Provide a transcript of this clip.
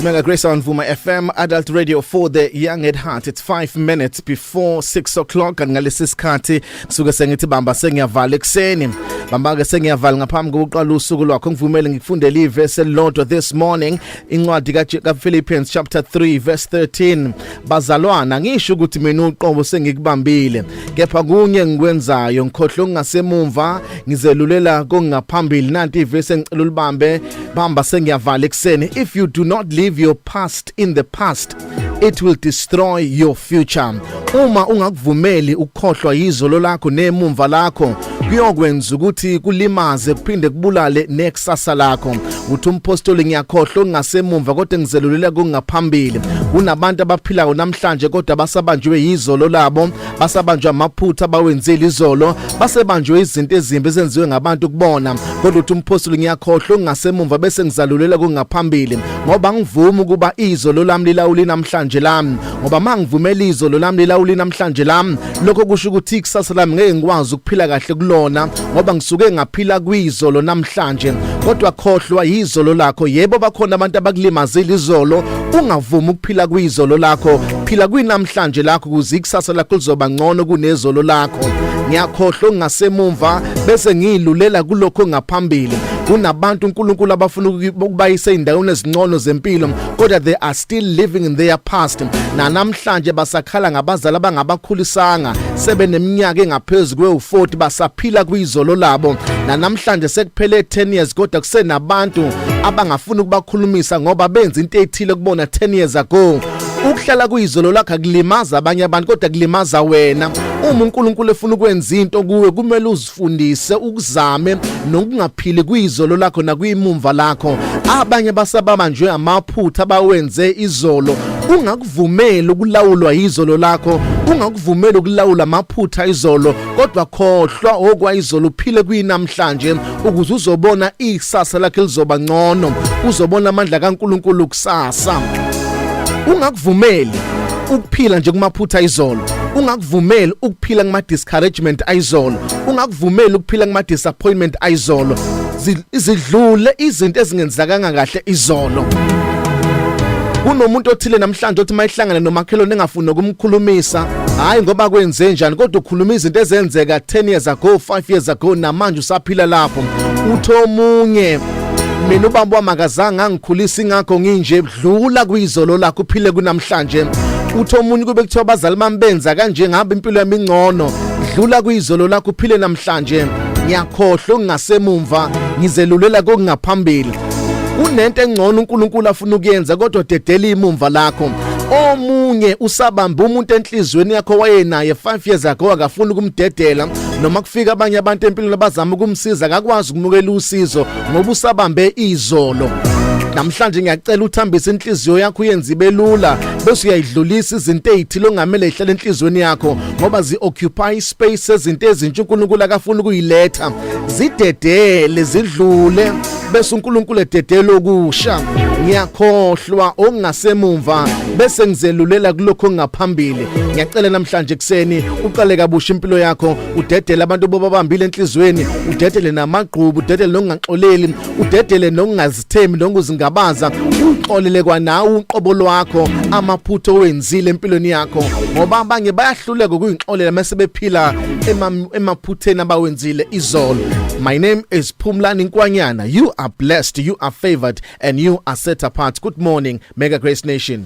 It's Mega Grace on Vuma FM, Adult Radio for the Young at Heart. It's 5 minutes before 6 o'clock, and ngalesi sikhathi kusuke sengithi bamba sengiyavala ekuseni. Bamba ke sengiyavala ngaphambi kokuqala usuku lwakho. Ngivumele ngikufundele ivesi elilodwa this morning, incwadi ka Philippians chapter 3 verse 13. Bazalwana, ngisho ukuthi mina uqobo sengikubambile, kepha kunye ngikwenzayo, ngikhohlwa ngasemumva, ngizelulela kongaphambili. Nanti ivesi engicela ulibambe, bamba sengiyavala ekuseni. If you do not leave your past in the past, it will destroy your future. Uma ungakuvumeli ukukhohlwa yizolo lakho nemumva lakho, kuyokwenza ukuthi kulimaze kuphinde kubulale nekusasa lakho. Uthi umpostoli, ngiyakhohlwa ngasemumva kodwa ngizelulela kungaphambili. Kunabantu abaphilayo namhlanje kodwa basabanjwe yizolo labo, basabanjwe amaphutha abawenzile izolo, basebanjwe izinto ezimbi ezenziwe ngabantu kubona. Kodwa uthi umpostoli, ngiyakhohlwa ngasemumva bese ngizalulela kungaphambili, ngoba ngivuma ukuba izolo lami lilawuli namhlanje lami, ngoba mangivumela izolo lami lilawuli namhlanje lami, lokho kusho ukuthi ikusasa lami ngeke ngikwazi ukuphila kahle kulona, ngoba ngisuke ngaphila kwizolo namhlanje. Kodwa khohlwa yizolo lakho. Yebo, bakhona abantu abakulimazile izolo. Ungavumi ukuphila kwizolo lakho, phila kwinamhlanje lakho ukuze ikusasa lakho lizoba ngcono kunezolo lakho. Ngiyakhohlwa ngasemumva bese ngiyilulela kulokho ngaphambili. Kunabantu uNkulunkulu abafuna ukubayisa ezindaweni ezingcono zempilo, kodwa they are still living in their past. Namhlanje basakhala ngabazali abangabakhulisanga, sebeneminyaka engaphezulu kwe-40 basaphila kwizolo labo. Namhlanje sekuphele 10 years kodwa kusenabantu abangafuni ukubakhulumisa ngoba benza into ethile kubona 10 years ago. Ukuhlala kuyizolo lakho akulimaza abanye abantu kodwa kulimaza wena. Uma uNkulunkulu efuna ukwenza into kuwe, kumele uzifundise ukuzame nokungaphili kuyizolo lakho nakwimumva lakho. Abanye basababanjwe amaphutha abawenze izolo. Ungakuvumeli ukulawulwa yizolo lakho, ungakuvumeli ukulawula amaphutha izolo, kodwa khohlwa okwayizolo, uphile kuyinamhlanje ukuze uzobona ikusasa lakhe lizoba ngcono, uzobona amandla kaNkulunkulu kusasa. Ungakuvumeli ukuphila nje kumaphutha izolo, ungakuvumeli ukuphila kuma discouragement ayizolo, ungakuvumeli ukuphila kuma disappointment ayizolo. Izidlule izinto ezingenzakanga kahle izolo. Kunomuntu othile namhlanje othi mayihlangana nomakhelwane engafuni ukumkhulumisa, hayi ngoba kwenze njani, kodwa ukhuluma izinto ezenzeka 10 years ago, 5 years ago, namanje usaphila lapho. Uthi omunye, mina ubaba wami akazange angikhulisa, ingakho nginje. Dlula kwizolo lakho, uphile kunamhlanje. Uthi omunye, kube kuthiwa abazali bami benza kanje, ngabe impilo yami ingcono. Dlula kwizolo lakho, uphile namhlanje. Ngiyakhohlwa ngingasemumva, ngizelulela kokungaphambili. Kunento engcono uNkulunkulu afuna ukuyenza, kodwa dedela imumva lakho. Omunye usabamba umuntu enhlizweni yakho wayenaye 5 years ago, akafuni ukumdedela. Noma kufika abanye abantu empilweni abazama ukumsiza, akakwazi ukumukela usizo ngoba usabambe izolo. Namhlanje ngiyacela uthambise inhliziyo yakho, uyenze ibe lula, bese uyayidlulisa izinto ezithile ongamele ihlale enhliziyweni yakho, ngoba zi-occupy space ezinto ezintsha uNkulunkulu akafuna ukuyiletha. Zidedele zidlule, bese uNkulunkulu ededela okusha. Ngiyakhohlwa okungasemumva bese ngizelulela kulokho ongaphambili. Ngiyacela namhlanje kuseni uqale kabusha impilo yakho, udedele abantu bobabambile enhliziyweni, udedele namagqubu, udedele nokungaxoleli, udedele nokungazithembi nokuzingabaza, uxolele kwanawe uqobo lwakho amaphutha owenzile empilweni yakho, ngoba abanye bayahluleka ukuyixolela mase bephila emaphutheni abawenzile izolo. My name is Phumlani Nkwanyana. You are blessed, you are favored and you are set apart. Good morning, Mega Grace Nation.